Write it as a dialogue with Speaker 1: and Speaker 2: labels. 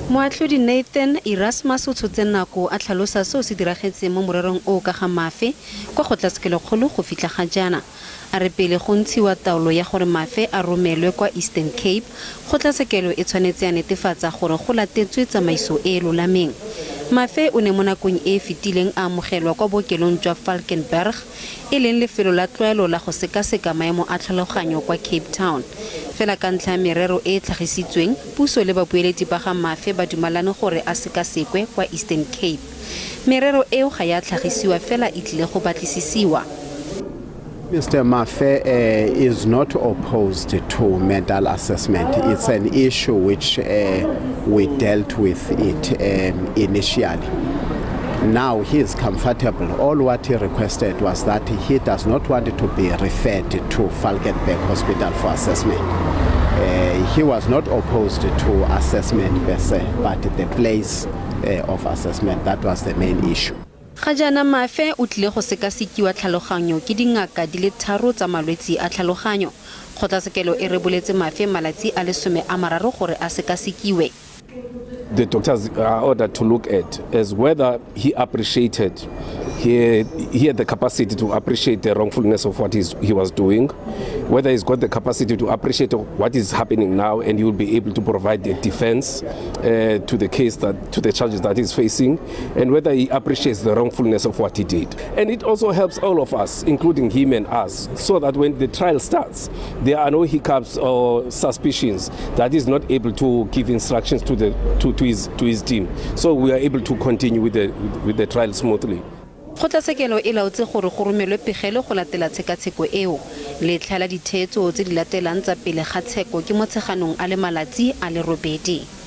Speaker 1: Moatlhodi Nathan Erasmus o tshotse nako a tlhalosa seo se diragetseng mo morerong o ka ga Mafe kwa kgotlatshekelokgolo go fitlha ga jaana. A re pele go ntshiwa taolo ya gore Mafe a romelwe kwa Eastern Cape, kgotlatshekelo e tshwanetse ya netefatsa gore go latetswe tsamaiso e e lolameng. Mafe o ne mo nakong e e fetileng a amogelwa kwa bookelong jwa Valkenberg, e leng lefelo la tlwaelo la go sekaseka maemo a tlhaloganyo kwa Cape Town. Fela ka ntlha ya merero e e tlhagisitsweng, puso le babueledi ba ga Mafe ba dumalane gore a sekasekwe kwa Eastern Cape. Merero eo ga ya tlhagisiwa fela e tlile go batlisisiwa.
Speaker 2: Mr. Mafe is not opposed to mental assessment. It's an issue which we dealt with it initially. Now he is comfortable. All what he requested was that he does not want to be referred to Valkenberg Hospital for assessment. He was not opposed to assessment per se, but the place of assessment, that was the main issue.
Speaker 1: Ga jaana Mafe o tlile go sekasekiwa tlhaloganyo ke dingaka di le tharo tsa malwetsi a tlhaloganyo. Kgotlatshekelo e reboletse Mafe malatsi a le 30 gore a sekasekiwe.
Speaker 3: The doctors are ordered to look at as whether he appreciated, he had the capacity to appreciate the wrongfulness of what he was doing, whether he's got the capacity to appreciate what is happening now, and he will be able to provide a defense to the case that to the charges that he's facing, and whether he appreciates the wrongfulness of what he did. And it also helps all of us, including him and us, so that when the trial starts, there are no hiccups or suspicions that he's not able to give instructions to his team. So we are able to continue with the trial smoothly.
Speaker 1: Kgotlatshekelo e laotse gore go romelwe pegelo go latela tshekatsheko eo. Letlha la ditheetso tse di latelang tsa pele ga tsheko ke Motsheganong a le malatsi a le 8.